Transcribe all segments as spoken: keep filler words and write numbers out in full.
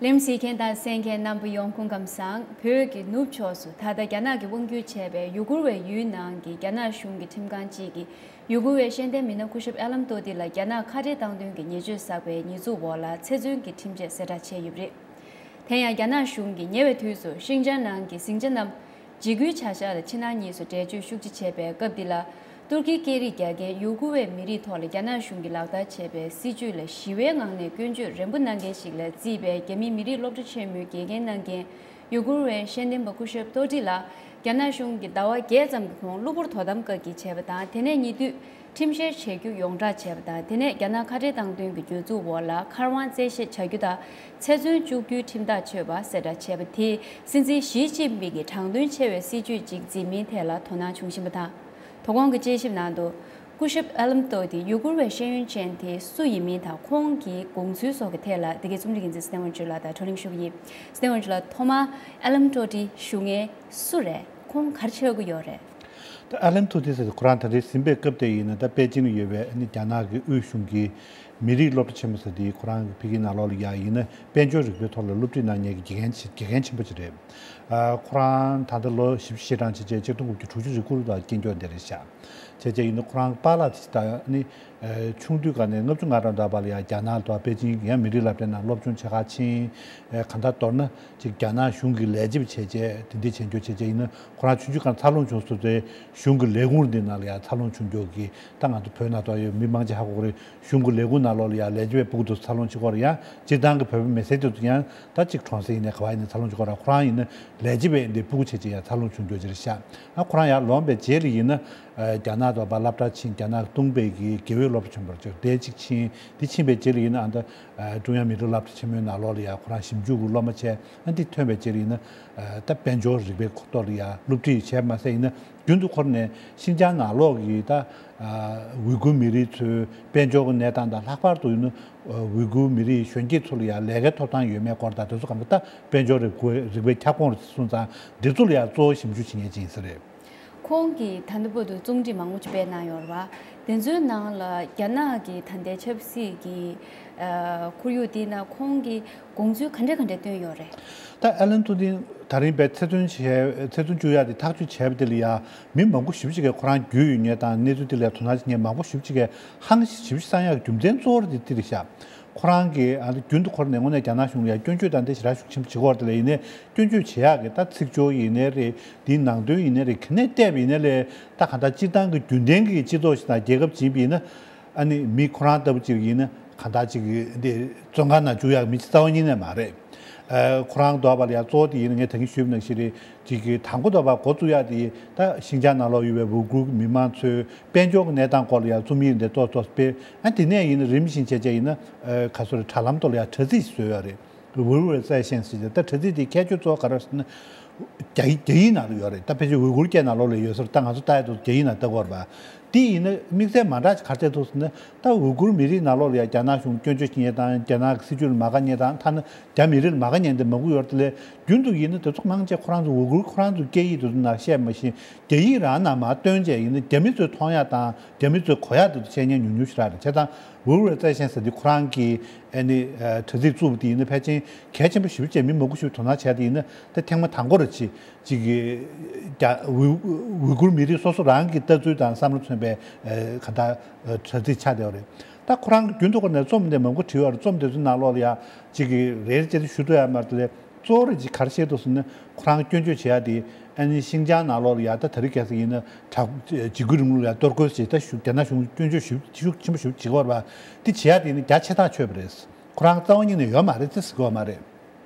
གླེང་གཟིགས་མཁན་དང་གསན་མཁན་རྣམ་པ་ཡོངས་སྐུ་ཁམས་བཟང་། བོད་ཀྱི་ནུབ་ཕྱོགས་སུ་ད་ལྟ་རྒྱ་ནག་གིས་དབང་སྒྱུར་བྱས་པའི་ཡུ་གུར་བའི་ཡུལ་ནང་གི་རྒྱ་ནག་གཞུང་གི་ཁྲིམས་ཁང་གཅིག་གིས་ཡུ་གུར་བའི་ཤེས་ལྡན་མི་སྣ་སྐུ་ཞབས་ཨ་ལམ་ཏོ་ཏི་ལ་རྒྱ་ནག་ཁ་བྲལ་བཏང་དོན་གྱི་ཉེས་སྤྱོད་བསགས་པའི་ཉེས་འཛུགས་འོག་ལ་ཚེ་བཙོན་གྱི་ཁྲིམས་ཆད་གསལ་བསྒྲགས་བྱས་ཡོད་པ་རེད། དེ་ཡང་རྒྱ་ནག་གཞུང་གིས་ཉེ་བའི་དུས་སུ་ཤིང་ཅང་ནང་གི་ཟིང་ཆ་རྣམས་འཇིགས་སྐུལ་བྱ་གཞག་ལ་ཕྱི་ནང་གཉིས་སུ་འགྲེལ་བརྗོད་ཤུགས་ཆེ་བྱས་པའི་སྐབས་འདི་ལ། ཏུར་ཀིའི་སྐད་རིགས་རྒྱག་མཁན་ཡུ་གུར་བའི་མི་རིགས་ཐོག་ལ་རྒྱ་ནག་གཞུང་གིས་ལག་བསྟར་བྱས་པའི་སྲིད་བྱུས་ལ་ཞི་བའི་ངང་ནས་སྐྱོན་བརྗོད་རན་པོ་གནང་མཁན་ཞིག་ལ་བརྩིས་པའི་རྒྱ་མིའི་མི་རིགས་སློབ་གྲྭ་ཆེན་མོའི་དགེ་རྒན་གནང་མཁན་ཡུ་གུར་བའི་ཤེས་ལྡན་པ་སྐུ་ཞབས་ཏོ་ཏི་ལ་རྒྱ་ནག་གཞུང་གིས་ཟླ་བ་བརྒྱད་ཙམ་གྱི་གོང་གློ་བུར་དོ་དམ་བཀག་སྐྱིལ་བྱས་པ་དང་། དེ་ནས་ཉེ་དུས་ཁྲིམས་བཤེར་བྱེད་རྒྱུ་ཡོངས་བསྒྲགས་བྱས་པ་དང་། དེ་ནས་རྒྱ་ནག་ཁ་བྲལ་བཏང་དོན་གྱི་ཉེས་འཛུགས་འོག་ལ་མཁར་དབང་བཙན་ཤེད་བྱ་རྒྱུ་དང་ཚེ་བཙོན་བཅུག་རྒྱུའི་ཁྲིམས་ཐག་ཆོད་པ་གསལ་བསྒྲགས་བྱས་པ་དེས་སྲིད་འཛིན་ཞི་ཅིན་ཕིང་གིས་དྲང་དོན་ཆེ་བའི་སྲིད་བྱུས་ཅིག་འཛིན་མིན་ཐད་ལ་དོ་སྣང་བྱུང་བཞིན་པ་དང་། དོ་དགོང་གི་དཔྱད་ཞིབ་ནང་དུ། སྐུ་ཞབས་ཨ་ལམ་ཏོ་ཏི་ཡུ་གུར་བའི་ཤེས་ཡོན་ཅན་དེ་སུ་ཡིན་མིན་དང་ཁོང་གི་དགོངས་ཚུལ་སོགས་ཀྱི་ཐད་ལ་འདི་གའི་རྩོམ་སྒྲིག་འགན་འཛིན་སྟེང་ཝན་ཅུ་ལགས་དང་བགྲོ་གླེང་ཞུ་གི་ཡིན། སྟེང་ཝན་ཅུ་ལགས། ཐོག་མར་ཨ་ལམ་ཏོ་ཏི་ཞུ་མཁན་སུ་རེད། ཁོང་ག་རེ་བྱེད་ཀྱི་ཡོད་རེད། ད་ཨ་ལམ་ཏོ་ཏི་ཟེར་ཁོ་རང་ད་རེས་ཟིན་པའི་སྐབས་དེ་ཡིན་ན་ད་པེ་ཅིང་ལ་ཡོད་པའི་ཨ་ནི་རྒྱ་ནག་གི་དབུས་གཞུང་གི་མི་རིགས་སློབ་གྲྭ་ཆེན་མོ་ཟེར་དེ་ཁོ་རང་གི་ཕ་གིའི་ནང་ལོགས་ལ་ཡ་ཡིན་ན་དཔལ་འབྱོར་རིག་པའི་ཐོག་ལ་སློབ་ཁྲིད་གནང་མཁན་གྱི་དགེ་རྒན་ཆེ་དགེ་རྒན་ཆེན་པོ་ཅིག་རེད། ཨ་ཁོ་རང་ད་ལྟ་ལོ་བཞི་བཅུ་ཞེ་གྲངས་བྱས་རྗེས་ཆིག་སྟོང་དགུ་བརྒྱ་དྲུག་ཅུ་རེ་དགུ་ལོ་དང་སྐྱེས་མཆོག་འདི་རེད་ཤག་བྱས་རྗེས་ཡིན་ན་ཁོ་རང་པཱ་ལགས་དེ་ད་ནི་ཨ་ཆུང་དུས་སྒང་ནས་ལྔ་བཅུ་ང་གྲངས་འདྲ་པ་ལ་ཡང་རྒྱ་ནག་ལ་པེ་ཅིང་ཡང་མི་རིགས་སློབ་གྲྭའི་ནང་སློབ་སྦྱོང་བྱེད་གར་ཕྱིན། ཨ་གང་ལྟར་མདོར་ན་ཅིག་རྒྱ་ནག་གཞུང་གི་ལས་བྱེད་བྱས་རྗེས་དེ་འདྲ་བྱེད་རྒྱུ་བྱས་རྗེས་ཡིན་ན་ཁོ་རང་ཆུང་ཆུང་སྒང་འཚར་ལོངས་བྱུང་སོང་ཚེ་གཞུང་གི་ལས་ཁུངས་འདི་ནང་ལ་ཡང་འཚར་ལོངས་བྱུང་རྒྱུ་གི་ད་ང་ཚོ་བོད་ནང་དུ་ཡོད་མི་མང་ཆེ་ཧ་གོ་གི་རེད། གཞུང་གི་ལས་ཁུངས་ནང་ལོགས་ལ་ཡང་ལས་བྱེད་པའི་སྤུ་གུ་དེ་ཚོ་འཚར་ལོངས་བྱེད་ཀྱི་ཡོད་རེད། ཡང་སྤྱིར་བཏང་གི་བོད་པ་མི་སེར་དེ་ཚོ་ཡང་ད་ཅིག་གྲོང་གསེབ་ཡིན་ནའི་ག་བ་ཡིན་ནའི་འཚར་ལོངས་བྱེད་ཀྱི་ཡོད་རེད། ཁོ་རང་ཡིན་ན་ལས་བྱེད་པའི་འདི་སྤུ་གུ་བྱས་རྗེས་ཡང་འཚར་ལོངས་བྱུང་རྒྱུ་ཅིག་རེད་ཤག་ཨ་ཁོ་རང་ཡར་ལོངས་པའི་རྗེས་ལ་ཡིན་ན་ཨ་རྒྱ་ནག་ལ་ཕར་སློབ་གྲྭ་ཕྱིན། རྒྱ་ནག་ཏུང་པེ་གི་དགེ་འོས་སློབ་གྲྭ་ཆེན་པོར་ཅིག་དེ་གཅིག་ཕྱིན། དེ་ཕྱིན་པའི་རྗེས་ལ་ཡིན་ན་ཨ་ད་ཨ་ཀྲུང་དབྱང་མི་རིགས་སློབ་གྲྭ་ཆེན་མོའི་ནང་ལོགས་ལ་ཡང་ཁོ་རང་ཞིབ་འཇུག་གི་སློབ་མ་བྱས། ཨ་འདི་ཐོན་པའི་རྗེས་ལ་ཡིན་ན་ཨ་ད་དཔལ་འབྱོར་རིག་པའི་ཐོག་ལ་ཡང་སློབ་ཁྲིད་བྱས་མ་ཟད་ཡིན་ན་རྒྱུན་དུ་ཁོ་རང་ནས་ཤིན་ཅང་ནང་ལོགས་ཀྱི་ད་ཨ་ཝུའུ་གུར་མི་རིགས་ཚོའི་དཔལ་འབྱོར་གྱི་གནས་སྟངས་དང་། ལྷག་པར་དུ་ཡིན་ན་ཨ་ཝུའུ་གུར་མི་རིགས་གཞོན་སྐྱེས་ཚོ་ལ་ཡང་ལས་ཀའི་ཐོབ་ཐང་ཡོད་མེད་སྐོར་དང་། དེ་ཚོ་གང་ལྟར་ད་དཔལ་འབྱོར་རིག་པའི་རིག་པའི་ཁྱབ་ཁོངས་རེད་སོང་ཙང་འདི་ཚོ་ལ་ཡང་གཙོ་བོ་ཞིབ་འཇུག་བྱེད་མཁན་ཅིག་ཡིན་ས་རེད། ཁོང་གིས་ད་ལྟ་བར་དུ་རྩོམ་སྒྲིག་མང་པོ་ཅིག་སྤེལ་གནང་ཡོད་རེད་བ། དེ་ཚོའི་ནང་ལ་རྒྱ་ནག་གི་ད་ལྟའི་ཆབ་སྲིད་ཀྱི་ཨ་ཁོར་ཡུག་དེའི་ནང་ཁོང་གི་དགོངས་ཚུལ་ག་འདྲ་ག་འདྲ་བཏོན་ཡོད་རེད། ད་ཨ་ལན་ཏུ་ཏིན་ད་རིང་བའི་ཚེ་བཙོན་བྱས། ཚེ་བཙོན་བཅུག་ཡག་དེ་ཐག་གཅོད་བྱས་པ་དེ་ལ་ཡ་མི་མང་པོ་ཞེ་པོ་ཅིག་གིས་ཁོ་རང་རྒྱུས་ཡོད་མཁན་དང་གནས་ཚུལ་དེ་ལ་དོ་སྣང་བྱེད་མཁན་མང་པོ་ཞེ་པོ་ཅིག་གིས་ཧང་ཞེ་པོ་ཅིག་སངས་ཡག་གི་རྒྱུ་མཚན་གཙོ་བོ་དེ་དེ་རེད་ཤག་ཁོ་རང་གིས་ཨ་ནི་རྒྱུན་དུ་ཁོ་རང་ནས་དངོས་གནས་རྒྱ་ནག་གཞུང་ལ་ཡ་སྐྱོན་བརྗོད་དང་དེ་ཞེ་དྲག་ཤུགས་ཆེན་པོ་བྱེད་ཀྱི་ཡོད་རེད། དེ་ལ་ཡིན་ནའི་སྐྱོན་བརྗོད་བྱེད་ཡག་གི་ད་ཚིག་སྦྱོར་ཡིན་ནའི་རེད། དེའི་ནང་དོན་ཡིན་ནའི་རེད། ག་ནས་བལྟས་པ་ཡིན་ནའི་ལས་ད་གང་ལྟར་སྤྱིར་བཏང་གི་རྒྱུན་ལྡན་གྱི་སྤྱི་ཚོགས་ཤིག་དང་རྒྱལ་ཁབ་ཅིག་ཡིན་པ་ཡིན་ན། ཨ་ནི་མི་ཁོ་རང་ལྟ་བུ་ཅིག་ཡིན་ན་གང་ལྟར་ཅིག་འདི་བཙོན་ཁང་ནང་བཅུག་ཡག་མི་ཅིག་རྩ་བ་ཉིད་ནས་མ་རེད། ཨ་ཁོ་རང་འདྲ་པོ་ལ་ཡ་གཙོ་བོ་དེ་ཡིན་ན་ངས་ད་གིན་ཞུས་པ་ནང་བཞིན་རེད། ཅིག་གི་དང་པོ་འདྲ་པོ་འགོ་བཙུགས་ཡག་དེ་ད་ཤིན་ཅང་ནང་ལོགས་ཡོད་པའི་ཝུ་གུར་མི་མང་ཚོའི་དཔལ་འབྱོར་གྱི་གནས་སྟངས་སྐོར་ལ་ཡ་རྩོམ་ཡིག་འདི་ཏོག་ཏོག་སྤེལ། ཨ་དེ་ནས་ཡིན་ན་རིམ་བཞིན་བྱས་བྱས་ཡིན་ན་ཨ་ག་ཚོད་རེད། དྲ་ལམ་ཐོག་ལ་ཡ་དྲ་ཚིགས་བཟོས་ཡོད་རེད། ཝུའུ་ཝུའུ་ཙའེ་ཤན་ཟེར་ཏེ། ད་དྲ་ཚིགས་དེ་ཁྱད་ཆོས་གཙོ་བོ་ག་རེ་ཟེར་ན། རྒྱ་ཡིག་རྒྱ་ཡིག་ནང་ལ་ཡོད་རེད། ད་ཕལ་ཆེར་ཝུའུ་གུར་སྐད་ནང་ལོགས་ལ་ཡོད་ས་རེད། ད་ང་ཚོ་ལྟ་ཡག་དེ་རྒྱ་ཡིག་ནང་ལྟ་དགོས་རེད་པ། དེ་ཡིན་ན་དམིགས་བསལ་མ་འདྲ་ཅིག་ག་རེ་བྱས་འདུག་ཟེར་ན། ད་ཝུའུ་གུར་མི་རིགས་ནང་ལོགས་ལ་ཡང་རྒྱ་ནག་གཞུང་སྐྱོན་བརྗོད་བྱེད་མཁན་དང་། རྒྱ་ནག་གི་སྲིད་བྱུས་ལ་མ་དགའ་མཁན་དང་། ཐ་ན་རྒྱ་མི་རིགས་ལ་མ་དགའ་མཁན་དེ་མང་པོ་ཡོད་རེད་དེ། རྒྱུན་དུ་ཡིན་ན་དེ་ཚོ་མང་ཆེ་ཁོ་རང་ཚོ་ཝུའུ་གུར་ཁོ་རང་ཚོའི་སྐད་ཡིག་དེ་ཚོ་ནང་བཤད་མ་ཤེས། རྒྱ་ཡིག་རང་ནང་མར་བཏོན་བྱས་ཡིན་ན་རྒྱ་མི་ཚོས་མཐོང་ཡག་དང་རྒྱ་མི་ཚོས་གོ་ཡག་དེ་ཚོ་བཤད་མཁན་ཉུང་ཉུང་ཞིག་རང་རེད། བྱས་ཙང་ཝུའུ་ཝུའུ་ཙའེ་ཤན་ཟེར་དེ་ཁོ་རང་གི་ཨ་ནི་ཨ་དྲ་ཚིགས་བཙུགས་པ་དེ་ཡིན་ན་ཕལ་ཆེར་གལ་ཆེན་པོ་ཞེ་པོ་ཅིག་མི་མང་པོ་ཞིག་དོ་སྣང་བྱས་དེ་ཡིན་ན། ད་ཐེངས་མ་དང་པོ་རེད། ཅིག་ཅིག་གི་རྒྱ་ཝུ་ཝུ་གུར་མི་རིགས་སོ་སོ་རང་གི་ལྟ་ཚུལ་དང་བསམ་བློ་མཚོན་པའི་ཨ་ག་ད་ཨ་དྲ་ཚིགས་ཆགས་བསྡད་པ་རེད། ད་ཁོ་རང་གིས་རྒྱུན་དུ་ཁོ་ནས་རྩོམ་དེ་མང་པོ་བྲིས་པ་རེད། རྩོམ་དེ་ཚོའི་ནང་ལོགས་ལ་ཡ་ཅིག་གི་རེ་རེ་བྱས་ཏེ་ཞུ་ཐུབ་ཡག་མ་རེད་དེ། གཙོ་བོ་རེད་ཅིག་ག་རེ་བཤད་འདུག་ཟེར་ན། ཁོ་རང་སྐྱོན་བརྗོད་བྱེད་ཡག་དེ་ཨ་ནི་ཤིན་ཅང་ནང་ལོགས་ལ་ཡ་ད་དེ་རིང་ཁ་སང་ཡིན་ན་དྲག་འཇིགས་སྐུལ་རིང་ལུགས་ལ་ཡ་གཏོར་རྒོལ་བྱས། ད་ཞུ་རྒྱ་ནག་གཞུང་སྐྱོན་བརྗོད་ཞུ་ཤུགས་ཆེན་པོ་ཞིག་བྱེད་ཀྱི་ཡོད་རེད་པ། དེ་བྱེད་ཡག་དེ་ཡིན་ན་རྒྱ་ཆེ་ཐག་ཆོད་པ་རེད། ཁོ་རང་རྩ་བ་ཉིད་ནས་ཡོད་མ་རེད་ཅེས་ཟེར་གྱི་ཡོད་མ་རེད།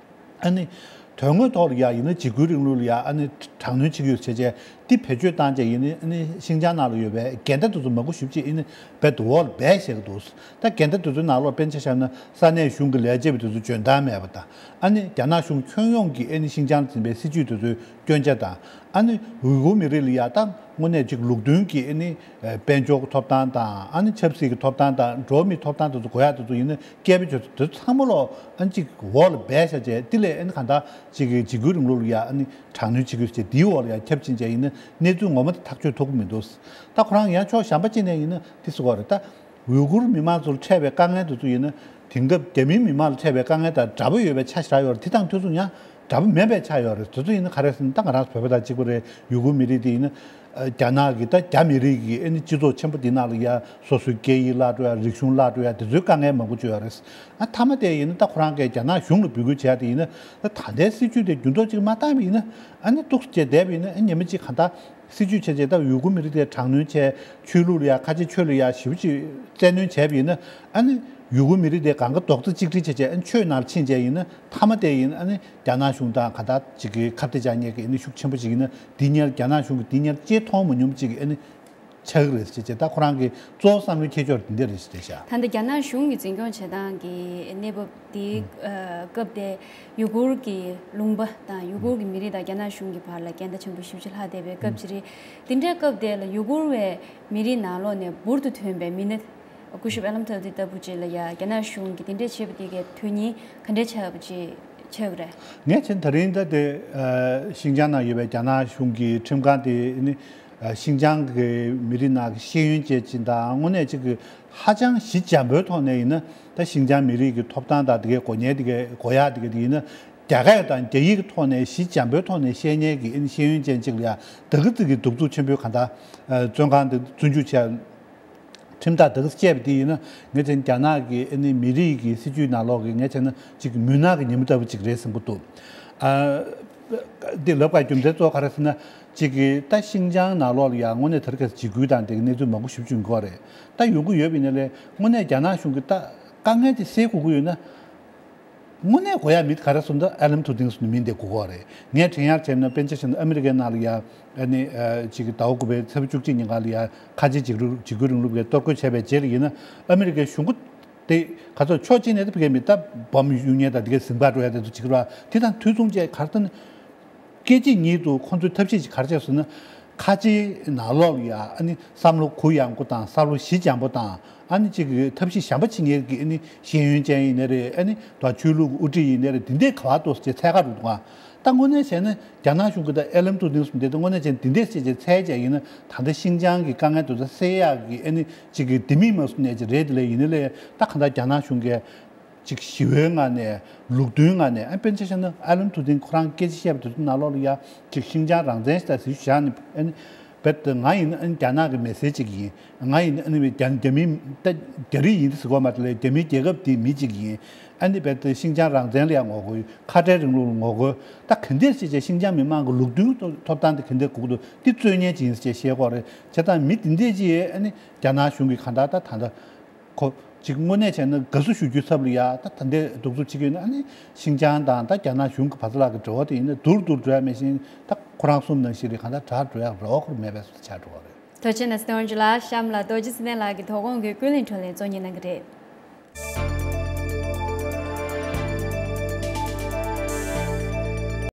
ཨ་ནི་དོན་དངོས་ཐོག་ལ་ཡ་ཡིན་ན་འཇིགས་སྐུལ་རིང་ལུགས་ལ་ཡ་ཨ་ནི་དྲག་གནོན་བྱེད་ཀྱི་ཡོད་བྱས་བྱས། དེ་བེད་སྤྱོད་བཏང་བྱས་ཡིན་ན་ཨ་ནི་ཤིན་ཅང་ནང་ལ་ཡོད་པའི་འགལ་ཟླ་དེ་ཚོ་མང་པོ་ཞེ་པོ་ཅིག་ཨ་ནི་རྦད་དེ་འོག་ལ་སྦས་བཞག་གི་འདུག། ད་འགལ་ཟླ་དེ་ཚོའི་ནང་ལོགས་དཔེར་ན་ཆ་བཞག་ན་ས་གནས་གཞུང་གི་ལས་བྱེད་པ་དེ་ཚོ་འཇོན་ཐང་མེད་པ་དང་། ཨ་ནི་རྒྱ་ནག་གཞུང་ཁྱོན་ཡོངས་ཀྱིས་ཨ་ནི་ཤིན་ཅང་ལ་འཛིན་པའི་སྲིད་བྱུས་དེ་ཚོའི་སྐྱོན་ཆ་དང་། ཨ་ནི་ཝུའུ་གུར་མི་རིགས་ལ་ཡ་ད་དངོས་གནས་ཅིག་ལུགས་མཐུན་གྱི་ཨ་ནི་ཨ་དཔལ་འབྱོར་གྱི་ཐོབ་ཐང་དང་། ཨ་ནི་ཆབ་སྲིད་ཀྱི་ཐོབ་ཐང་དང་། འགྲོ་བ་མིའི་ཐོབ་ཐང་དེ་ཚོ་དགོས་ཡག་དེ་ཚོ་ཡིན་ན་སྐད་འབོད་བྱས། དེ་ཚོ་ཚང་མ་ལོག་ཨ་ནི་ཅིག་འོག་ལ་སྦས་བཞག་བྱས། དེ་ལས་ཨ་ནི་གང་ལྟར་ཅིག་གི་འཇིགས་སྐུལ་རིང་ལུགས་ལ་ཡ་ཨ་ནི་དྲག་གནོན་བྱེད་ཀྱི་ཡོད་ཟེར། དེའི་འོག་ལ་ཡ་ཁྱབ་ཕྱིན་བྱས་ཡིན་ན་གནས་ཚུལ་ངོ་མ་དེ་ཐག་གཅོད་ཐུབ་ཀྱི་མི་འདུག། ད་ཁོ་རང་ཡང་ཕྱོགས་གཞན་པ་གཅིག་ནས་ཡིན་ན་དེ་ཟེར་གྱི་ཡོད་རེད། ད་ ཡུ་གུར་མི་མང་ཚོར་འཕྲད་པའི་དཀའ་ངལ་དེ་ཚོ་ཡིན་ན། དེང་སྐབས་རྒྱ་མིའི་མི་མང་ལ་འཕྲད་པའི་དཀའ་ངལ་དང་འདྲ་པོ་ཡོད་པའི་ཆ་ཞིག་རག་ཡོད་རེད། དེ་དང་དུས་མཚུངས་ཡང་འདྲ་པོ་མེད་པའི་ཆ་ཡོད་རེད། དེ་ཚོ་ཡིན་ན་ག་རེ་ཟེར་ན། ད་ང་རང་ཚོ་བོད་པ་དང་གཅིག་པ་རེད། ཡུ་གུར་མི་རིགས་དེ་ཡིན་ན། ཨ། རྒྱ་ནག་གི་ད་རྒྱ་མི་རིགས་ཀྱི་ཨ་ནི་སྤྱི་ཚོགས་ཆེན་པོ་འདི་ནང་ལ་ཡ་སོ་སོའི་སྐད་ཡིག་བརླག་འགྲོ་ཡ། རིག་གཞུང་བརླག་འགྲོ་ཡ། དེ་ཚོའི་དཀའ་ངལ་མང་པོ་བརྗོད་ཡོད་རེད། ཨ། མཐའ་མ་དེ་ཡིན་ན་ད་ཁོ་རང་གིས་རྒྱ་ནག་གཞུང་ལ་འབོད་སྐུལ་བྱེད་ཡ་དེ་ཡིན་ན། ད་ད་ལྟའི་སྲིད་བྱུས་དེ་འགྱུར་ལྡོག་ཅིག་མ་བཏང་བ་ཡིན་ན། ཨ་ནི་འདུག་སེ་བྱས་བསྡད་པ་ཡིན་ན། ཨ། ཉི་མ་གཅིག་གང་ལྟར། སྲིད་བྱུས་བྱས་བྱས་ད་ཡུ་གུར་མི་རིགས་དེ་དྲག་གནོན་བྱས། ཆོས་ལུགས་ལ་ཡ། ཁ་ཆེ་ཆོས་ལ་ཡ་ཞེ་པོ་ཅིག་བཙན་གནོན་བྱས་པ་ཡིན་ན། ཨ་ནི་ཡུ་གུར་མི་རིགས་དེ་གང་ག་རྡོག་རྩ་གཅིག་སྒྲིལ་བྱས་བྱས། ཨ་ནི་ཆོས་ནང་ཕྱིན་བྱས་ཡིན་ན། མཐའ་མ་དེ་ཡིན། ཨ་ནི་རྒྱ་ནག་གཞུང་དང་གང་ལྟར་ཅིག་གི་ཁ་གཏད་བཅག་མཁན་གྱི་ཨ་ནི་ཤུགས་ཆེན་པོ་ཅིག་ཡིན་ན། འདི་སྔོན་རྒྱ་ནག་གཞུང་གིས་འདི་སྔོན་ཅིག་མཐོང་མ་མྱོང་ཅིག་ཨ་ནི་ཆགས་ཀྱི་རེད་ཅེས་བྱས། ད་ཁོ་རང་གི་གཙོ་བོ་བསམ་བློའི་འཁྱེར་ཕྱོགས་འདི་འདྲ་རེད་ཅེས་བཤད། ད་ལྟ་རྒྱ་ནག་གཞུང་གིས་འཛིན་སྐྱོང་བྱེད་སྟངས་ཀྱི་གནས་བབ་དེའི་ཨ་སྐབས་དེ། ཡུ་གུར་གྱི་ལུང་པ་དང་ཡུ་གུར་གྱི་མི་རིགས་དང་རྒྱ་ནག་གཞུང་གི་བར་ལ་འགལ་ཟླ་ཆེན་པོ་ཞེ་པོ་ཅིག་ལྷག་བསྡད་པའི་སྐབས་ཅིག་རེད། དེ་འདྲའི་སྐབས་དེ་ལ་ཡུ་གུར་བའི་མི་རིགས་ནང་ལོགས་ནས་འབུར་དུ་ཐོན་པའི་མི་སྣ། སྐུ་ཞབས་ཨ་ལམ་ཐབ་དེ་ལྟ་བུ་ཅིག་ལ་ཡ་རྒྱ་ནག་གཞུང་གིས་དེ་འདྲ་བྱས་པ་དེ་གའི་དོན་སྙིང་ག་འདྲ་ཆགས་པ་ཅིག་ཆགས་ཀྱི་རེད། ངས་བྱས་ན་ད་རིང་ད་དེ། ཨ། ཤིན་ཅང་ནང་ཡོད་པའི་རྒྱ་ནག་གཞུང་གི་ཁྲིམས་ཁང་དེ་ནི། ཨ། ཤིན་ཅང་གི་མི་རིགས་ནང་གི་ཤེས་ཡོན་ཅན་ཅིག་དང་། དངོས་གནས་ཅིག་གི་ཧ་ཅང་ཞི་འཇམ་པོའི་ཐོག་ནས་ཡིན་ན། ད་ཤིན་ཅང་མི་རིགས་ཀྱི་ཐོབ་ཐང་དང་དེ་གའི་དགོས་ངེས་དེ་གའི་དགོས་ཡ་དེ་གའི་དེ་ཡིན་ན། རྒྱ་སྐད་དང་རྒྱ་ཡིག་གི་ཐོག་ནས་ཞི་འཇམ་པོའི་ཐོག་ནས་བཤད་མཁན་གྱི་ཨ་ནི་ཤེས་ཡོན་ཅན་ཅིག་ལ་ཡ་ད་ག་ཙིག་གི་གདུག་རྩུབ་ཆེན་པོའི་གང་ལྟར། ཨ། བཙོན་ཁང་དུ་བཙོན་འཇུག་བྱས། ཁྲིམས་ཐག་དེ་ག་ཚོད་བཅད་པ་དེ་ཡིན་ན། ངས་བྱས་ན་རྒྱ་ནག་གི་ཨ་ནི་མི་རིགས་ཀྱི་སྲིད་བྱུས་ནང་ལོགས་ཀྱི། ངས་བྱས་ན་ཅིག་མུན་ནག་གི་ཉི་མ་ལྟ་བུ་ཅིག་རེད་བསམ་གྱི་འདུག། ཨ། འདི་ལབ་དགོས་རྒྱུ་མཚན་གཙོ་བོ་ག་རེ་ཟེར་ན། ཅིག་གི་ད་ཤིན་ཅང་ནང་ལོགས་ལ་ཡ་དངོས་གནས་དེ་རིང་ཁ་སང་འཇིགས་སྐུལ་དང་དེ་གི་གནས་ཚུལ་མང་པོ་ཞེ་པོ་ཅིག་ཡོང་གི་ཡོད་རེད། ད་ཡོང་གི་ཡོད་པ་ཡིན་ན་ལས། དངོས་གནས་རྒྱ་ནག་གཞུང་གིས་ད་དཀའ་ངལ་དེ་སེལ་དགོས་ཀྱི་ཡོད་ན། དངོས་གནས་དགོས་ཡ་མི་དེ་ག་རེ་ཟེར་ན། ཨ་ལམ་ཐུའུ་ཏིང་ཟེར་མཁན་མི་དེ་དགོས་ཀྱི་ཡོད་རེད། ངས་དྲན་ཡག་བྱས་ན། དཔེར་ན་ཆ་བཞག་ན་ཨ་མི་རི་ཀའི་ནང་ལ་ཡ། ཨ་ནི། ཨ། ཅིག་གི་ཟླ་བ་དགུ་པའི་ཚེས་པ་བཅུ་གཅིག་ཉིན་ཀ་ལ་ཡ་ཁ་ཆེའི་འཇིགས་རུ་འཇིགས་སྐུལ་རིང་ལུགས་ཀྱིས་གཏོར་རྒོལ་བྱས་པའི་རྗེས་ལ་ཡིན་ན། ཨ་མི་རི་ཀའི་གཞུང་གི་དེ་ག་ཚོད་ཕྱོགས་གཅིག་ནས་ད་ཕ་གིའི་མི་ད་སྦོམ་གཡུག་མཁན་དང་དེ་གའི་ཟིང་པ་འགྲོ་ཡ་དེ་ཚོ་བྱེད་ཀྱི་རེད་པ། དེ་དང་དུས་མཚུངས་བྱས་ག་རེ་ཟེར་ན། སྐད་ཅིག་ཉིད་དུ་ཁོང་ཚོའི་ཐབས་ཤེས་ཅིག་ག་རེ་བྱས་ཟེར་ན། ཁ་ཆེའི་ནང་ལོགས་ལ་ཡ་ཨ་ནི་བསམ་བློ་གུ་ཡངས་པོ་དང་། བསམ་བློ་ཞི་འཇམ་པོ་དང་། ཨ་ནི་ཅིག་གི་ཐབས་ཤེས་གཞན་པ་བྱེད་མཁན་གྱི་ཨ་ནི་ཤེས་ཡོན་ཅན་ཡིན་ནའི་རེད། ཨ་ནི་ད་ཆོས་ལུགས་དབུ་ཁྲིད་ཡིན་ནའི་རེད། དེ་འདྲས་ག་པར་འདུག་ཟེར་བྱས་འཚོལ་ག་འགྲོ་འདུག་ག། ད་དངོས་གནས་བྱས་ན་རྒྱ་ནག་གཞུང་གིས་ད་ཨ་ལམ་ཐུའུ་ཏིང་ཟེར་མཁན་དེ་ད་དངོས་གནས་བྱས་ན་དེ་འདྲས་བྱས་བྱས་འཚོལ་བྱས་ཡིན་ན། ད་ལྟ་ཤིན་ཅང་གི་དཀའ་ངལ་དེ་ཚོ་སེལ་ཡག་གི་ཨ་ནི་ཅིག་གི་ལྡེ་མིག་མ་ཟེར་ནས་ཅིག་རེད། དེ་ལས་ཡིན་ནའི་ལས། ད་གང་ལྟར་རྒྱ་ནག་གཞུང་གིས་ཅིག་ཞི་བའི་ངང་ནས། ལུགས་མཐུན་ངང་ནས། ཨ། དཔེར་ན་ཆ་བཞག་ན་ཨ་ལམ་ཐུའུ་ཏིང་ཁོ་རང་སྐད་ཆ་བཤད་པ་དེ་ཚོ་ནང་ལོགས་ལ་ཡ་ཅིག་ཤིན་ཅང་རང་བཙན་ཞེས་ད་ཟེར་བཞག་ནས། ཨ་ནི་རྦད་དེ་ང་ཡིན་ན་ཨ་ནི་རྒྱ་ནག་གི་མི་སེར་ཅིག་ཡིན། ང་ཡིན་ན་ཨ་ནི་རྒྱ་རྒྱ་མི་ད་རྒྱ་རིགས་ཡིན་ཟེར་དགོས་མ་རེད་ལ། རྒྱ་མིའི་རྒྱལ་ཁབ་དེའི་མི་ཅིག་ཡིན། ཨ་ནི་རྦད་དེ་ཤིན་ཅང་རང་བཙན་ལ་ཡང་ངོ་རྒོལ། ཁ་བྲལ་རིང་ལུགས་ལ་ངོ་རྒོལ། ད་ག་འདྲས་བྱས་བྱས་ཤིན་ཅང་མི་མང་གི་ལུགས་མཐུན་ཐོབ་ཐང་དེ་ག་འདྲས་དགོས་ཀྱི་འདུག། འདི་རྩོད་མཁན་ཅིག་ཡིན་ཟེར་བྱས་བཤད་ཀྱི་ཡོད་རེད། བྱས་ཙང་མི་འདི་འདྲས་ཅིག་ཨ་ནི་རྒྱ་ནག་གཞུང་གིས་གང་ལྟར་ད་ད་ལྟ་ཁོ་ཅིག་དངོས་གནས་བྱས་ན་དགའ་བསུ་ཞུ་རྒྱུའི་ཚབ་ལ་ཡ་ད་ད་འདྲས་གདུག་རྩུབ་བྱེད་ཀྱི་ཡོད་ན། ཨ་ནི་ཤིན་ཅང་དང་ད་རྒྱ་ནག་གཞུང་གི་བར་ལ་གི་འབྲེལ་བ་དེ་ཡིན་ན་སྡུག་རུ་སྡུག་རུ་འགྲོ་ཡ་མེད་བཞིན། ད་ཁོ་རང་གསུམ་ནང་བཞིན་རེད། གང་ལྟར་དྲག་འགྲོ་ཡ་རེ་བ་ཁོ་རང་མེད་པའི་བཟོ་འདྲ་ཆགས་འགྲོ་བ་རེད། ཐུགས་རྗེ་ཆེ་གནང་། གསན་པ་ལ་རྡོ་རྗེ་ཚེ་བརྟན་ལགས་ཀྱིས་དོ་དགོང་གི་ཀུན་གླེང་བགྲོ་གླེང་གཙོ་གཉེར་གནང་གི་རེད།